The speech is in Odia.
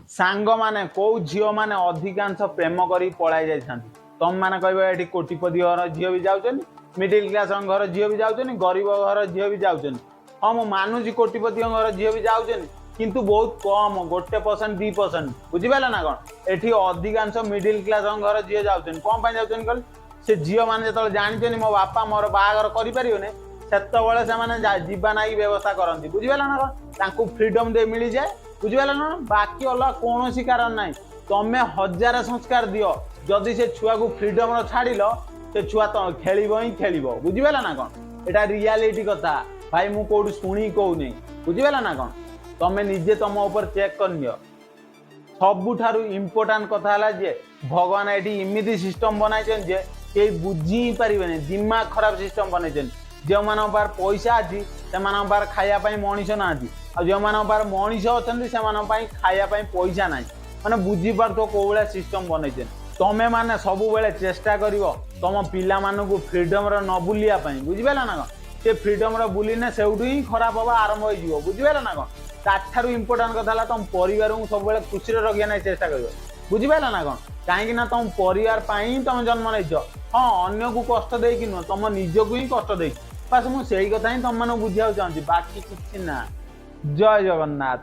ସାଙ୍ଗମାନେ, କୋଉ ଝିଅମାନେ ଅଧିକାଂଶ ପ୍ରେମ କରି ପଳାଇ ଯାଇଥାନ୍ତି? ତମମାନେ କହିବ, ଏଠି କୋଟିପତି ଘର ଝିଅ ବି ଯାଉଛନ୍ତି, ମିଡିଲ କ୍ଲାସ ଘର ଝିଅ ବି ଯାଉଛନ୍ତି, ଗରିବ ଘର ଝିଅ ବି ଯାଉଛନ୍ତି। ହଁ, ମୁଁ ମାନୁଛି, କୋଟିପତିଙ୍କ ଘର ଝିଅ ବି ଯାଉଛନ୍ତି, କିନ୍ତୁ ବହୁତ କମ, 1%, 2%। ବୁଝିପାରିଲ ନା କଣ? ଏଠି ଅଧିକାଂଶ ମିଡିଲ କ୍ଲାସ ଘର ଝିଅ ଯାଉଛନ୍ତି। କଣ ପାଇଁ ଯାଉଛନ୍ତି କହିଲେ, ସେ ଝିଅମାନେ ଯେତେବେଳେ ଜାଣିଛନ୍ତି ମୋ ବାପା ମୋର ବାହାଘର କରିପାରିବେନି, ସେତେବେଳେ ସେମାନେ ଯିବା ନାଗି ବ୍ୟବସ୍ଥା କରନ୍ତି। ବୁଝିପାରିଲ ନା କଣ? ତାଙ୍କୁ ଫ୍ରିଡମ ଦେଇ ମିଳିଯାଏ। ବୁଝିପାରିଲ ନା? ବାକି ଅଲଗା କୌଣସି କାରଣ ନାହିଁ। ତମେ ହଜାରେ ସଂସ୍କାର ଦିଅ, ଯଦି ସେ ଛୁଆକୁ ଫ୍ରିଡମର ଛାଡ଼ିଲ, ସେ ଛୁଆ ତ ଖେଳିବ ହିଁ ଖେଳିବ। ବୁଝିପାରିଲ ନା କଣ? ଏଇଟା ରିଆଲିଟି କଥା ଭାଇ, ମୁଁ କୋଉଠି ଶୁଣିକି କହୁନି। ବୁଝିପାରିଲ ନା କଣ? ତମେ ନିଜେ ତମ ଉପରେ ଚେକ୍ କରିନିଅ। ସବୁଠାରୁ ଇମ୍ପୋର୍ଟାଣ୍ଟ କଥା ହେଲା ଯେ ଭଗବାନ ଏଠି ଏମିତି ସିଷ୍ଟମ ବନାଇଛନ୍ତି ଯେ କେହି ବୁଝି ହିଁ ପାରିବେନି। ଦିମାଗ ଖରାପ ସିଷ୍ଟମ ବନେଇଛନ୍ତି। ଯେଉଁମାନଙ୍କ ପାଖରେ ପଇସା ଅଛି, ସେମାନଙ୍କ ପାଖରେ ଖାଇବା ପାଇଁ ମଣିଷ ନାହାନ୍ତି, ଆଉ ଯେଉଁମାନଙ୍କ ପାଖରେ ମଣିଷ ଅଛନ୍ତି, ସେମାନଙ୍କ ପାଇଁ ଖାଇବା ପାଇଁ ପଇସା ନାହିଁ। ମାନେ ବୁଝିପାରୁଥିବ କୋଉ ଭଳିଆ ସିଷ୍ଟମ ବନେଇଛନ୍ତି। ତମେ ମାନେ ସବୁବେଳେ ଚେଷ୍ଟା କରିବ ତମ ପିଲାମାନଙ୍କୁ ଫ୍ରିଡମର ନ ବୁଲିବା ପାଇଁ। ବୁଝିପାରିଲ ନା କଣ? ସେ ଫ୍ରିଡମର ବୁଲିନେ ସେଇଠୁ ହିଁ ଖରାପ ହବା ଆରମ୍ଭ ହେଇଯିବ। ବୁଝିପାରିଲ ନା କଣ? ତାଠାରୁ ଇମ୍ପୋର୍ଟାଣ୍ଟ କଥା ହେଲା, ତମ ପରିବାରକୁ ସବୁବେଳେ ଖୁସିରେ ରଖିବା ନାଇଁ ଚେଷ୍ଟା କରିବ। ବୁଝିପାରିଲ ନା କଣ? କାହିଁକି ନା ତମ ପରିବାର ପାଇଁ ହିଁ ତମେ ଜନ୍ମ ନେଇଛ। ହଁ, ଅନ୍ୟକୁ କଷ୍ଟ ଦେଇକି ନୁହଁ, ତମ ନିଜକୁ ହିଁ କଷ୍ଟ ଦେଇକି। ବାସ୍, ମୁଁ ସେଇ କଥା ହିଁ ତମମାନଙ୍କୁ ବୁଝିବାକୁ ଚାହୁଁଛି, ବାକି କିଛି ନା। ଜୟ ଜଗନ୍ନାଥ।